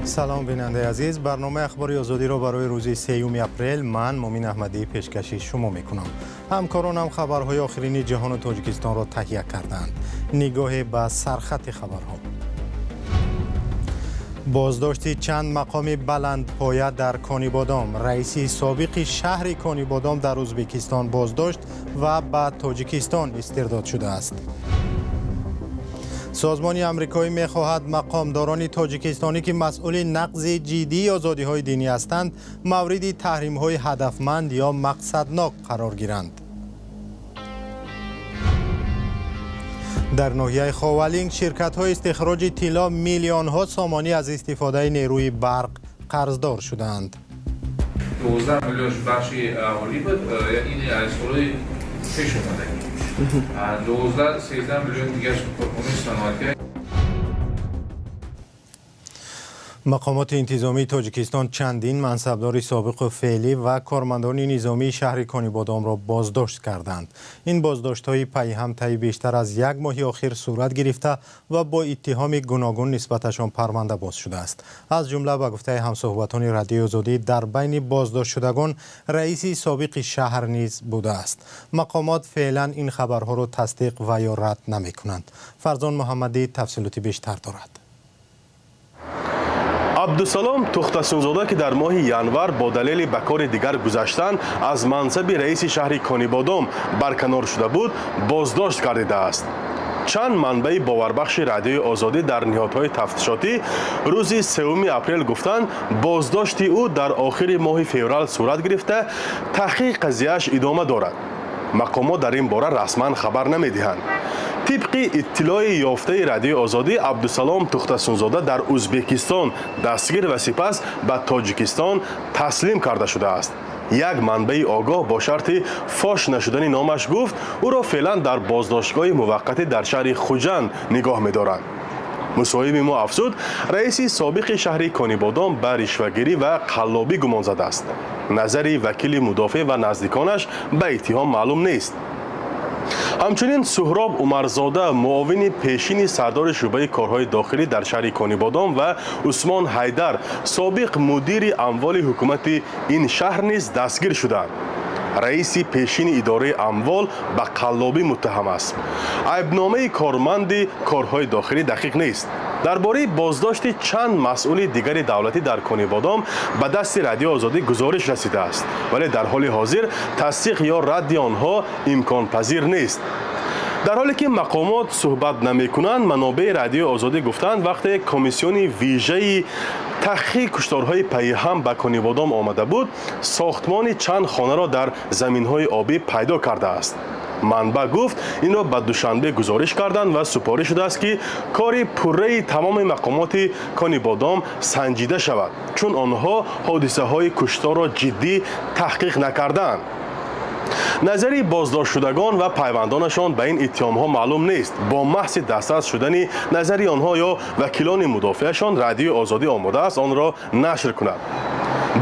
Салом, бинандаи азиз. Барномаи Ахбори Озодиро барои рӯзи 3 апрел ман, Мумин Аҳмадӣ, пешкаши шумо мекунам. Ҳамкоронам хабарҳои охирини ҷаҳону Тоҷикистонро таҳия кардаанд. Нигоҳе ба сархати хабарҳо. Боздошти чанд мақоми баландпоя дар Конибодом. Раиси собиқи шаҳри Конибодом дар Ӯзбекистон боздошт ва ба Тоҷикистон истирдод шудааст. Созмони амрикоӣ мехоҳад мақомдорони тоҷикистонӣ, ки масъули нақзи ҷиддии озодиҳои динӣ ҳастанд, мавриди таҳримҳои ҳадафманд ё мақсаднок қарор гиранд. Дар ноҳияи Ховалинг ширкатҳои истихроҷи тилло миллионҳо сомонӣ аз истифодаи нерӯи барқ қарздор шудаанд. 12 миллионш бахши аҳолӣ буд, ин аз солҳои пеш омадагӣ. 12, 13 миллион дигарш корхонаи саноатӣ. Мақомоти интизомии Тоҷикистон чандин мансабдори собиқу феълӣ ва кормандони низомии шаҳри Конибодомро боздошт карданд. Ин боздоштҳои пайҳам таи бештар аз як моҳи охир сурат гирифта ва бо иттиҳоми гуногун нисбаташон парванда боз шудааст. Аз ҷумла, ба гуфтаи ҳамсӯҳбатони Радиои Озодӣ, дар байни боздоштшудагон раиси собиқи шаҳр низ будааст. Мақомот феълан ин хабарҳоро тасдиқ ва ё рад намекунанд. Фарзон Муҳаммадӣ тафсилоти бештар дорад. Абдусалом Тухтасунзода, ки дар моҳи январ бо далели ба кори дигар гузаштан аз мансаби раиси шаҳри Конибодом барканор шуда буд, боздошт гардидааст. Чанд манбаи боварбахши Радиои Озодӣ дар ниҳодҳои тафтишотӣ рӯзи 3 апрел гуфтанд, боздошти ӯ дар охири моҳи феврал сурат гирифта, таҳқиқи қазияаш идома дорад. Мақомот дар ин бора расман хабар намедиҳанд. Тибқи иттилои ёфтаи Радиои Озодӣ, Абдусалом Тухтасунзода дар Ӯзбекистон дастгир ва сипас ба Тоҷикистон таслим карда шудааст. Як манбаи огоҳ бо шарти фош нашудани номаш гуфт, ӯро феълан дар боздоштгоҳи муваққатӣ дар шаҳри Хуҷанд нигоҳ медоранд. Мусоҳиби мо афзуд, раиси собиқи шаҳри Конибодом ба ришвагирӣ ва қаллобӣ гумон задааст. Назари вакили мудофеъ ва наздиконаш ба иттиҳом маълум нест. Ҳамчунин Суҳроб Умарзода, муовини пешини сардори шӯъбаи корҳои дохилӣ дар шаҳри Конибодом, ва Усмон Ҳайдар, собиқ мудири амволи ҳукумати ин шаҳр, низ дастгир шуданд. Раиси пешини идораи амвол ба қаллобӣ муттаҳам аст. Айбномаи корманди корҳои дохилӣ дақиқ нест. Дар бораи боздошти чанд масъули дигари давлатӣ дар Конибодом ба дасти Радиои Озодӣ гузориш расидааст, вале дар ҳоли ҳозир тасдиқ ё радди онҳо имконпазир нест. Дар ҳоле ки мақомот суҳбат намекунанд, манобеи Радиои Озодӣ гуфтанд, вақте комиссиони вижаи таҳқиқи кушторҳои пайҳам ба Конибодом омада буд, сохтмони чанд хонаро дар заминҳои обӣ пайдо кардааст. Манбаъ гуфт, инро ба Душанбе гузориш карданд ва супориш шудааст, ки кори пурраи тамоми мақомоти Конибодом санҷида шавад, чун онҳо ҳодисаҳои кушторро ҷиддӣ таҳқиқ накардаанд. Назари боздоштшудагон ва пайвандонашон ба ин иттиҳомҳо маълум нест. Бо маҳзи дастрас шудани назари онҳо ё вакилони мудофиашон, Радиои Озодӣ омода аст онро нашр кунад.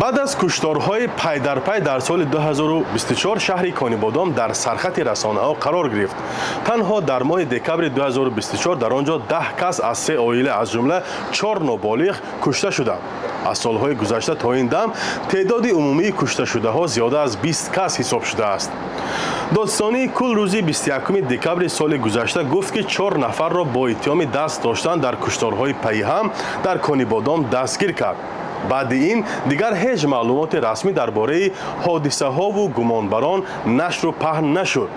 Баъд аз кушторҳои пайдарпай дар соли 2024 шаҳри Конибодом дар сархати расонаҳо қарор гирифт. Танҳо дар моҳи декабри 2024 дар он ҷо 10 кас аз се оила, аз ҷумла чор ноболиғ, кушта шуданд. Аз солҳои гузашта то ин дам теъдоди умумии кушташудаҳо зиёда аз 20 кас ҳисоб шудааст. Додситонии кул рӯзи 21 декабри соли гузашта гуфт, ки чор нафарро бо иттиҳоми даст доштан дар кушторҳои пайҳам дар Конибодом дастгир кард. Баъди ин дигар ҳеҷ маълумоти расмӣ дар бораи ҳодисаҳову гумонбарон нашру паҳн нашуд.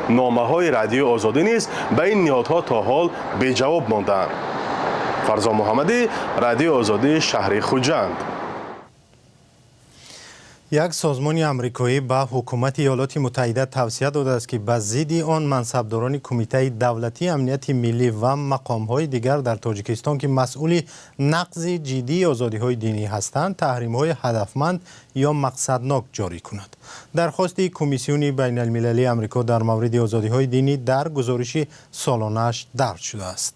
Номаҳои Радиои Озодӣ низ ба ин ниҳодҳо то ҳол беҷавоб мондаанд. Фарзон Муҳаммадӣ, Радиои Озодӣ, шаҳри Хуҷанд. Як созмони амрикоӣ ба ҳукумати Иёлоти Муттаҳида тавсия додааст, ки ба зидди он мансабдорони Кумитаи давлатии амнияти миллӣ ва мақомҳои дигар дар Тоҷикистон, ки масъули нақзи ҷиддии озодиҳои динӣ ҳастанд, таҳримҳои ҳадафманд ё мақсаднок ҷорӣ кунад. Дархости Комиссиони байналмилалии Амрико дар мавриди озодиҳои динӣ дар гузориши солонааш дарҷ шудааст.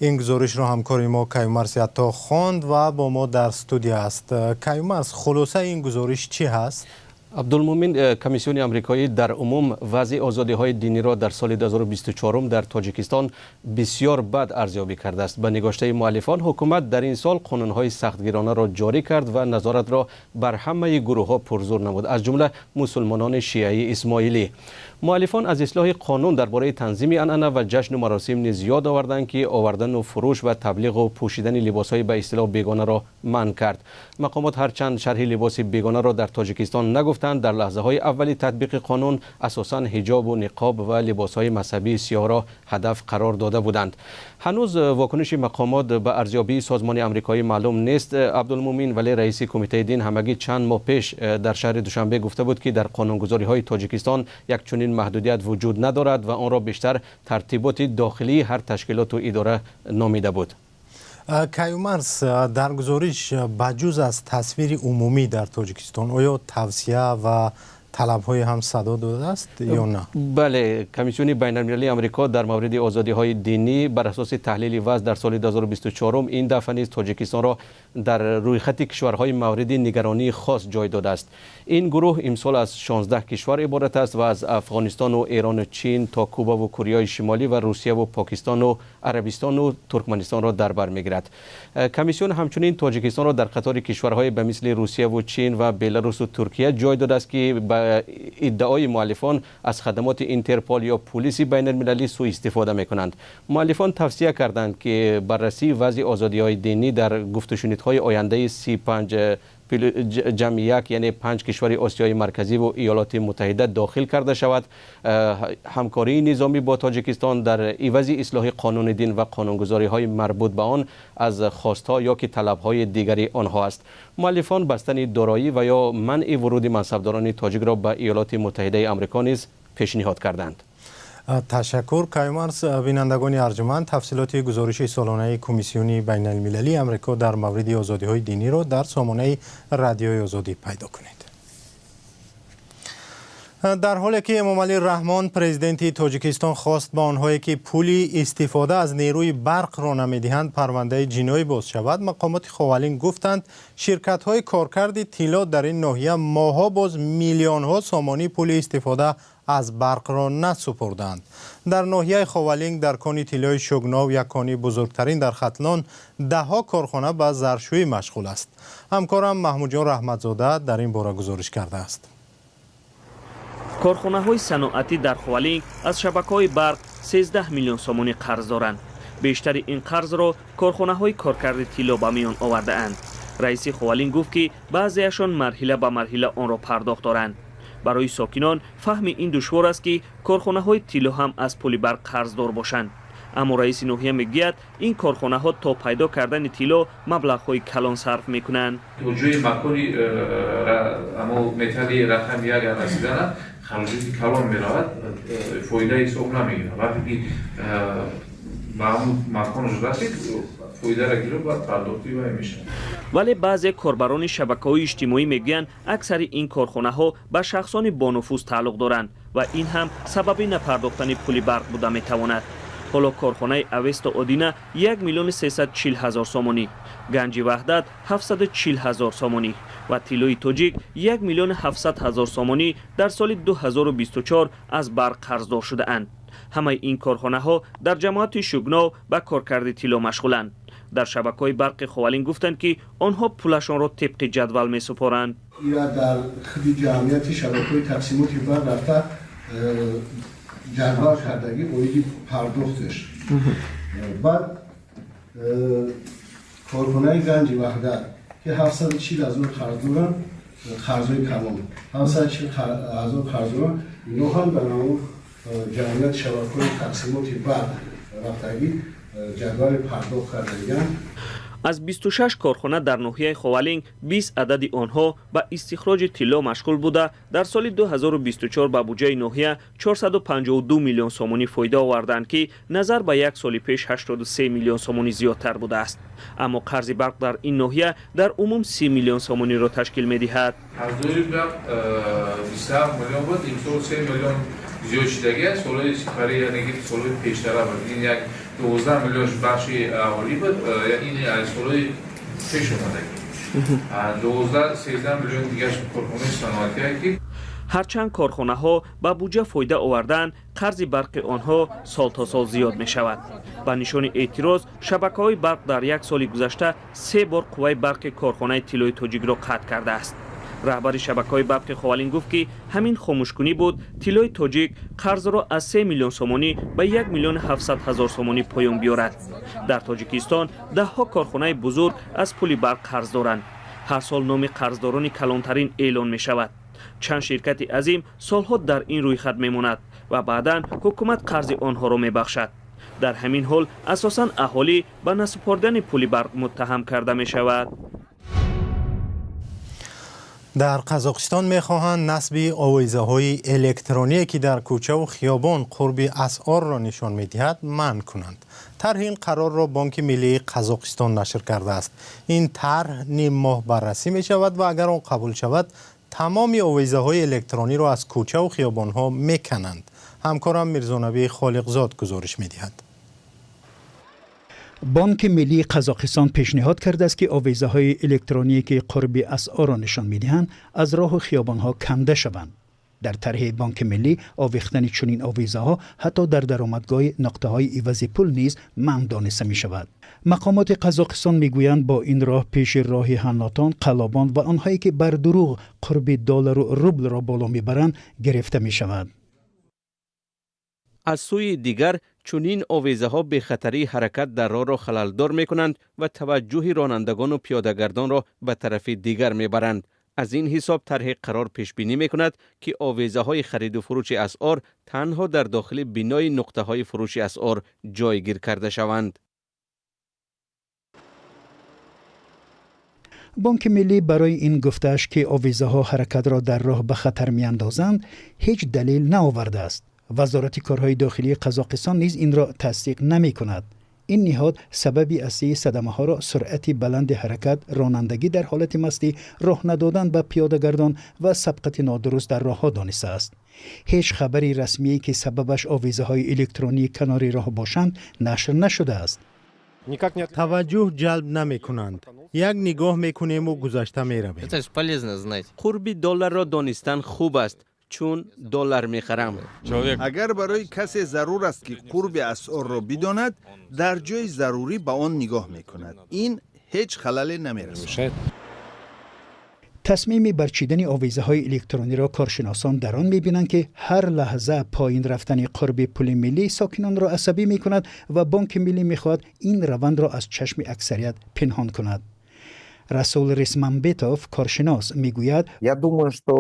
Ин гузоришро ҳамкори мо Каюмарс Ятто хонд ва бо мо дар студия аст. Каюмарс, хулосаи ин гузориш чӣ ҳаст? Абдулмумин, Комиссиони амрикоӣ дар умум вазъи озодиҳои диниро дар соли 2024 дар Тоҷикистон бисёр бад арзёбӣ кардааст. Ба нигоштаи муаллифон, ҳукумат дар ин сол қонунҳои сахтгиронаро ҷорӣ кард ва назоратро бар ҳамаи гурӯҳҳо пурзур намуд, аз ҷумла мусулмонони шиаи исмоилӣ. Муаллифон аз ислоҳи қонун дар бораи танзими анъана ва ҷашну маросим низ ёд оварданд, ки овардану фурӯш ва таблиғу пӯшидани либосҳои ба истилоҳ бегонаро манъ кард. Мақомот ҳарчанд шарҳи либоси бегонаро дар Тоҷикистон нагуфтанд, дар лаҳзаҳои аввали татбиқи қонун асосан ҳиҷобу ниқоб ва либосҳои мазҳабии сиёҳро ҳадаф қарор дода буданд. Ҳанӯз вокуниши мақомот ба арзёбии созмони амрикоӣ маълум нест, Абдулмумин, вале раиси кумитаи дин ҳамагӣ чанд моҳ пеш дар шаҳри Душанбе гуфта буд, ки дар қонунгузориҳои Тоҷикистон як чунин маҳдудият вуҷуд надорад ва онро бештар тартиботи дохилии ҳар ташкилоту идора номида буд. Каюмарс, дар гузориш ба ҷуз аз тасвири умумӣ дар Тоҷикистон оё тавсия ва талабҳое ҳам садо додааст ё на? Бале, Комиссиони байналмилалии Амрико дар мавриди озодиҳои динӣ бар асоси таҳлили вазъ дар соли 2024 ин дафъа низ Тоҷикистонро дар рӯйхати кишварҳои мавриди нигаронии хос ҷой додааст. Ин гурӯҳ имсол аз 16 кишвар иборат аст ва аз Афғонистону Эрону Чин то Кубаву Кореяи Шимолӣ ва Русияву Покистону Арабистону Туркманистонро дар бар мегирад. Комиссион ҳамчунин Тоҷикистонро дар қатори кишварҳое ба мисли Русияву Чин ва Беларусу Туркия ҷой додааст, ки ба иддаои муаллифон аз хадамоти Интерпол ё пулиси байналмилалӣ сӯистифода мекунанд. Муаллифон тавсия карданд, ки баррасии вазъи озодиҳои динӣ дар гуфтушунидҳои ояндаи 35+1, яъне панҷ кишвари Осиёи Марказиву Иёлоти Муттаҳида, дохил карда шавад. Ҳамкории низомӣ бо Тоҷикистон дар ивази ислоҳи қонуни дин ва қонунгузориҳои марбут ба он аз хостҳо ё ки талабҳои дигари онҳо аст. Муаллифон бастани дороӣ ва ё манъи вуруди мансабдорони тоҷикро ба Иёлоти Муттаҳидаи Амрико низ пешниҳод карданд. Ташаккур, Каюмарс. Бинандагони арҷуманд, тафсилоти гузориши солонаи Комиссиони байналмилалии Амрико дар мавриди озодиҳои диниро дар сомонаи Радиои Озодӣ пайдо кунед. Дар ҳоле ки Эмомалӣ Раҳмон, президенти Тоҷикистон, хост ба онҳое, ки пули истифода аз нерӯи барқро намедиҳанд, парвандаи ҷиноӣ боз шавад, мақомоти Ховалинг гуфтанд, ширкатҳои коркарди тилло дар ин ноҳия моҳҳо боз миллионҳо сомонӣ пули истифода аз барқро насупурданд. Дар ноҳияи Ховалинг, дар кони тиллои Шугнов, як кони бузургтарин дар Хатлон, даҳҳо корхона ба заршӯӣ машғул аст. Ҳамкорам Маҳмудҷон Раҳматзода дар ин бора гузориш кардааст. Корхонаҳои саноатӣ дар Ховалинг аз шабакаҳои барқ 13 миллион сомонӣ қарз доранд. Бештари ин қарзро корхонаҳои коркарди тилло ба миён овардаанд. Раиси Ховалинг гуфт, ки баъзеашон марҳила ба марҳила онро пардохт доранд. Барои сокинон фаҳми ин душвор аст, ки корхонаҳои тилло ҳам аз пули барқ қарздор бошанд. Аммо раиси ноҳия мегӯяд, ин корхонаҳо то пайдо кардани тилло маблағҳои калон сарф мекунанд. То ҷои макони амо металли рақами як расидана хароҷоти калон меравад, фоида ҳисоб намегирад. Вақте ки ба ҳамун маконаш расид, фоидаро гирифт, баъд пардохти вай мешавад. Вале баъзе корбарони шабакаҳои иҷтимоӣ мегӯянд, аксари ин корхонаҳо ба шахсони бонуфуз тааллуқ доранд ва ин ҳам сабаби напардохтани пули барқ буда метавонад. Ҳоло корхонаи Авесто Одина 1 340 000 сомонӣ, Ганҷи Ваҳдат 740 ҳазор сомонӣ ва Тиллои Тоҷик 1 700 000 сомонӣ дар соли 2024 аз барқ қарздор шудаанд. Ҳамаи ин корхонаҳо дар ҷамоати Шугнов ба коркарди тилло машғуланд. Дар шабакаҳои барқи Ховалинг гуфтанд, ки онҳо пулашонро тибқи ҷадвал месупоранд. Ира дар худи ҷамъияти шабакаҳои тақсимоти барқ рафта ҷадвал кардагӣ оиди пардохташ. Баъд корхонаи Ганҷи Ваҳдат, ки 740 ҳазор қарз доранд, қарзҳои калон 740 ҳазор қарз доранд, ино ҳам дар ҳамон ҷамъияти шабакаҳои тақсимоти барқ рафтагӣ ҷадвали пардохт кардагианд. Аз 26 корхона дар ноҳияи Ховалинг 20 адади онҳо ба истихроҷи тилло машғул буда, дар соли 2024 ба буҷаи ноҳия 452 миллион сомонӣ фоида оварданд, ки назар ба як соли пеш 83 миллион сомонӣ зиёдтар будааст. Аммо қарзи барқ дар ин ноҳия дар умум 30 миллион сомониро ташкил медиҳад. Қарздори барқ 27 миллион буд, имсол 3 миллион зиёд шудагиаст. Солҳои сипарӣ, яъне ки солҳои пештара буд, ин як 12 миллионш бахши аҳолӣ буд, ин аз солҳои пеш омадагӣ. 12, 13 миллион дигараш корхонаи саноатие, ки Ҳарчанд корхонаҳо ба буҷа фоида овардаанд, қарзи барқи онҳо сол то сол зиёд мешавад. Ба нишони эътироз шабакаҳои барқ дар як соли гузашта се бор қувваи барқи корхонаи тиллои тоҷикро қатъ кардааст. Раҳбари шабакаҳои барқи Ховалинг гуфт, ки ҳамин хомӯшкунӣ буд тиллои тоҷик қарзро аз 3 миллион сомонӣ ба 1 миллион 700 ҳазор сомонӣ поён биёрад. Дар Тоҷикистон даҳҳо корхонаи бузург аз пули барқ қарз доранд. Ҳар сол номи қарздорони калонтарин эълон мешавад. Чанд ширкати азим солҳо дар ин рӯйхат мемонад ва баъдан ҳукумат қарзи онҳоро мебахшад. Дар ҳамин ҳол асосан аҳолӣ ба насупордани пули барқ муттаҳам карда мешавад. Дар Қазоқистон мехоҳанд насби овезаҳои электроние, ки дар кӯчаву хиёбон қурби асъорро нишон медиҳад, манъ кунанд. Тарҳи ин қарорро Бонки миллии Қазоқистон нашр кардааст. Ин тарҳ ним моҳ баррасӣ мешавад ва агар он қабул шавад, тамоми овезаҳои электрониро аз кӯчаву хиёбонҳо мекананд. Ҳамкорам Мирзонабӣ Холиқзод гузориш медиҳад. Бонки миллии Қазоқистон пешниҳод кардааст, ки овезаҳои электроние, ки қурби асъорро нишон медиҳанд, аз роҳу хиёбонҳо канда шаванд. Дар тарҳи Бонки миллӣ овехтани чунин овезаҳо ҳатто дар даромадгоҳи нуқтаҳои ивази пул низ манъ дониста мешавад. Мақомоти Қазоқистон мегӯянд, бо ин роҳ пеши роҳи ҳаннотон, қаллобон ва онҳое, ки бар дурӯғ қурби доллару рублро боло мебаранд, гирифта мешавад. Аз сӯи дигар, чунин овезаҳо бехатарии ҳаракат дар роҳро халалдор мекунанд ва таваҷҷӯҳи ронандагону пиёдагардонро ба тарафи дигар мебаранд. Аз ин ҳисоб тарҳи қарор пешбинӣ мекунад, ки овезаҳои хариду фурӯши асъор танҳо дар дохили бинои нуқтаҳои фурӯши асъор ҷойгир карда шаванд. Бонки миллӣ барои ин гуфтааш, ки овезаҳо ҳаракатро дар роҳ ба хатар меандозанд, ҳеҷ далел наовардааст. Вазорати корҳои дохилии Қазоқистон низ инро тасдиқ намекунад. Ин ниҳод сабаби аслии садамаҳоро суръати баланди ҳаракат, ронандагӣ дар ҳолати мастӣ, роҳ надодан ба пиёдагардон ва сабқати нодуруст дар роҳҳо донистааст. Ҳеҷ хабари расмие, ки сабабаш овезаҳои электронии канори роҳ бошанд, нашр нашудааст. Таваҷҷӯҳ ҷалб намекунанд. Як нигоҳ мекунему гузашта меравем. Қурби долларро донистан хуб аст, чун доллар мехарам. Агар барои касе зарур аст, ки қурби асъорро бидонад, дар ҷои зарурӣ ба он нигоҳ мекунад. Ин ҳеҷ халале намерасонад. Тасмими барчидани овезаҳои электрониро коршиносон дар он мебинанд, ки ҳар лаҳза поин рафтани қурби пули миллӣ сокинонро асабӣ мекунад ва Бонки миллӣ мехоҳад ин равандро аз чашми аксарият пинҳон кунад. Расул Рисмамбетов, коршинос, мегӯяд: Я думаю, что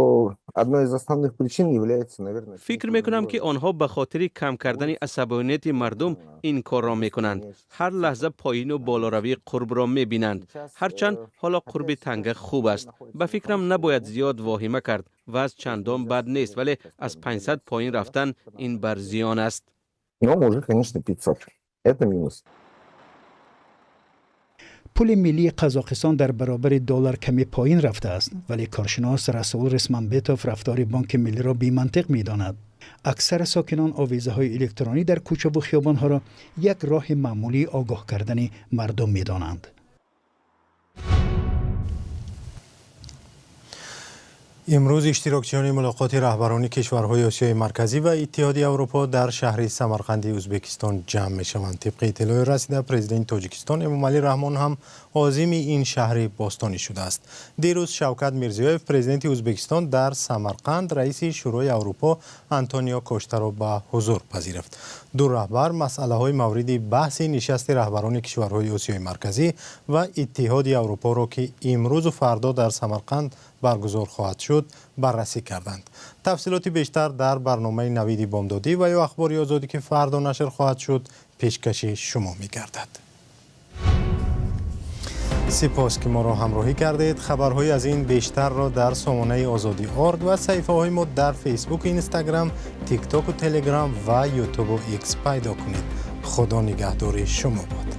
одной из основных причин является, наверное, Фикр мекунам, ки онҳо ба хотири кам кардани асабонияти мардум ин корро мекунанд. Ҳар лаҳза поину болоравии қурбро мебинанд. Ҳарчанд ҳоло қурби танга хуб аст, ба фикрам, набояд зиёд воҳима кард. Вазъ чандон бад нест, вале аз 500 поин рафтан ин бар зиён аст. Но уже, конечно, 500. Это минус. Пули миллии Қазоқистон дар баробари доллар каме поин рафтааст, вале коршинос Расул Рисмамбетов рафтори Бонки миллиро бемантиқ медонад. Аксар сокинон овезаҳои электронӣ дар кӯчаву хиёбонҳоро як роҳи маъмулии огоҳ кардани мардум медонанд. Имрӯз иштирокчиёни мулоқоти раҳбарони кишварҳои Осиёи Марказӣ ва Иттиҳоди Аврупо дар шаҳри Самарқанди Ӯзбекистон ҷамъ мешаванд. Тибқи иттилои расида, президенти Тоҷикистон Эмомалӣ Раҳмон ҳам озими ин шаҳри бостонӣ шудааст. Дирӯз Шавкат Мирзиёев, президенти Ӯзбекистон, дар Самарқанд раиси Шӯрои Аврупо Антонио Коштаро ба ҳузур пазируфт. Ду раҳбар масъалаҳои мавриди баҳси нишасти раҳбарони кишварҳои Осиёи Марказӣ ва Иттиҳоди Аврупоро, ки имрӯзу фардо дар Самарқанд баргузор хоҳад шуд, баррасӣ карданд. Тафсилоти бештар дар барномаи Навиди бомдодӣ ва ё Ахбори Озодӣ, ки фардо нашр хоҳад шуд, пешкаши шумо мегардад. Сипос, ки моро ҳамроҳӣ кардед. Хабарҳои аз ин бештарро дар сомонаи Озодӣ орг ва саҳифаҳои мо дар Фейсбуку Инстаграм, Тиктоку Телеграм ва Ютубу Икс пайдо кунед. Худо нигаҳдори шумо бод.